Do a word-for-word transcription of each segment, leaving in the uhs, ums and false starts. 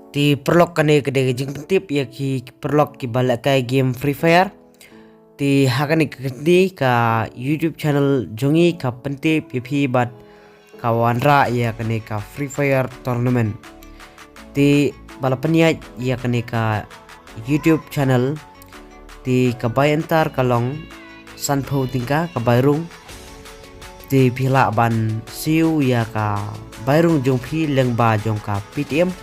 Te paralok, kane ka dei ka jingpyntip ïa ki paralok kiba lehkai game Free Fire. Te ha kane ka kynti ka YouTube channel jong ngi ka pyntip ïa phi bad ka wanrah ïa kane ka Free Fire tournament. Te ba la pynïaid ïa kane ka YouTube channel, te ka bai enter ka long sanphew tyngka ka bai rung. Te phi lah ban siew ïa ka bai rung jong phi lyngba jong ka Paytm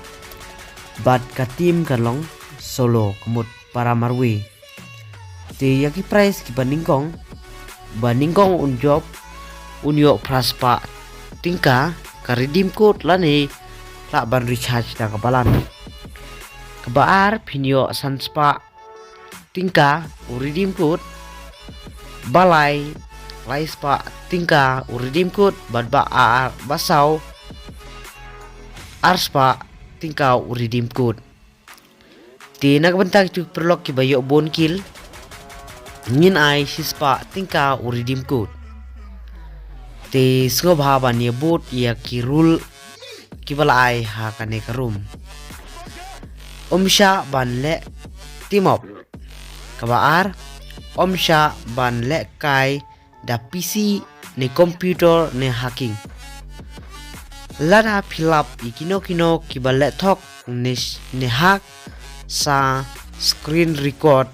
bad ka team ka long solo, ka mut para marwei. Te ïa ki prize kiba nyngkong, ba nyngkong un jop un ïoh phra spah tyngka ka redeem code lane lah ban recharge da ka balance. Kaba ar phin ïoh san spah tyngka u redeem code, ba lai lai spah tyngka u redeem code, bad ba ar, ba saw ar spah tyngka u redeem code. Te na ka bynta kitu ki paralok kiba ïoh bun kill, ngin ai shi spah tyngka u redeem code. Te sngewbha ban ïa bud ïa ki rule kiba la ai ha kane ka room. Ym shah ban leh team up. Kaba ar, ym shah ban lehkai da P C ne computer ne hacking. Lada phi lap ïa kino kino kiba leh thok ne, ne hack sa screen record,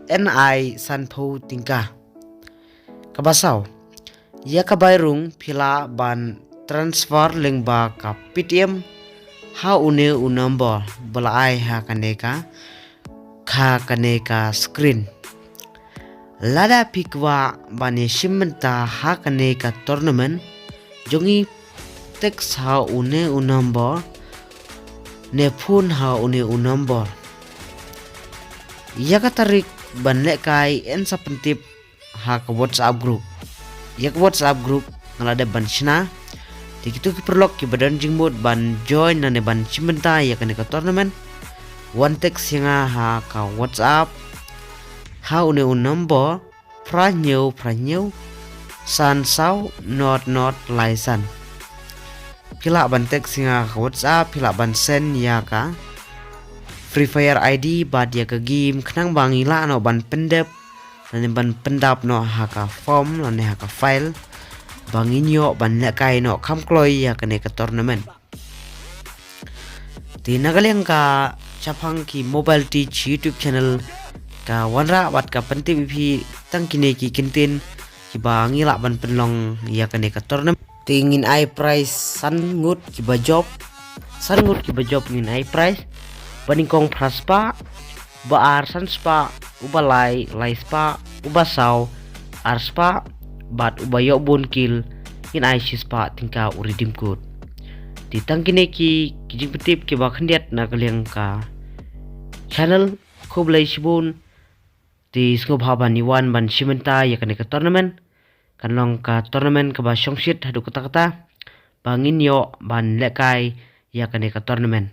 yn ai sanphew tyngka. Kaba saw, ïa ka bai rung phi lah ban transfer lyngba ka Paytm ha une u number ba la ai ha kane ka, ha kane ka screen. Lada phi kwah ban ïa shim bynta ha kane ka tournament, jong ngi text ha une u number ne phone ha une u number. Ïa ka tarik ban lehkai yn sa pyntip ha ka WhatsApp group. Ïa ka WhatsApp group nga la dep ban shna. Te kitu ki paralok kiba don jingmut ban join lane ban shim bynta ïa kane ka tournament, wan text ïa nga ha ka WhatsApp ha une u number phra hynñiew phra hynñiew san saw nod nod lai san. Phi lah ban text ïa nga ha ka WhatsApp, phi lah ban send ïa ka Free Fire I D bad ïa ka game khnang ba ngi lah noh ban pyndep lane ban pyndap noh ha ka form lane ha ka file ba ngin ïoh ban lehkai noh kham kloi ïa kane ka tournament. Te na ka liang ka Chapang Ki Mobile Teach YouTube channel ka wanrah bad ka pyntip ïa phi tang kine ki kyntien kiba ngi lah ban pynlong ïa kane ka tournament. Te ngin ai prize san ngut kiba jop, san ngut kiba jop ngin ai prize. Ba nyngkong phra spah, ba ar san spah, uba lai lai spah, uba saw ar spah, bad uba ïoh bun kill ngin ai shi spah tyngka u redeem code. Te tang kine ki, ki jingpyntip kiba khyndiat na ka liang ka channel. Khublei shibun. Te sngewbha ban ïa wan ban shim bynta ïa kane ka tournament. Kan long ka tournament kaba shongshit haduh katta katta ba ngin ïoh ban lehkai ïa kane ka tournament.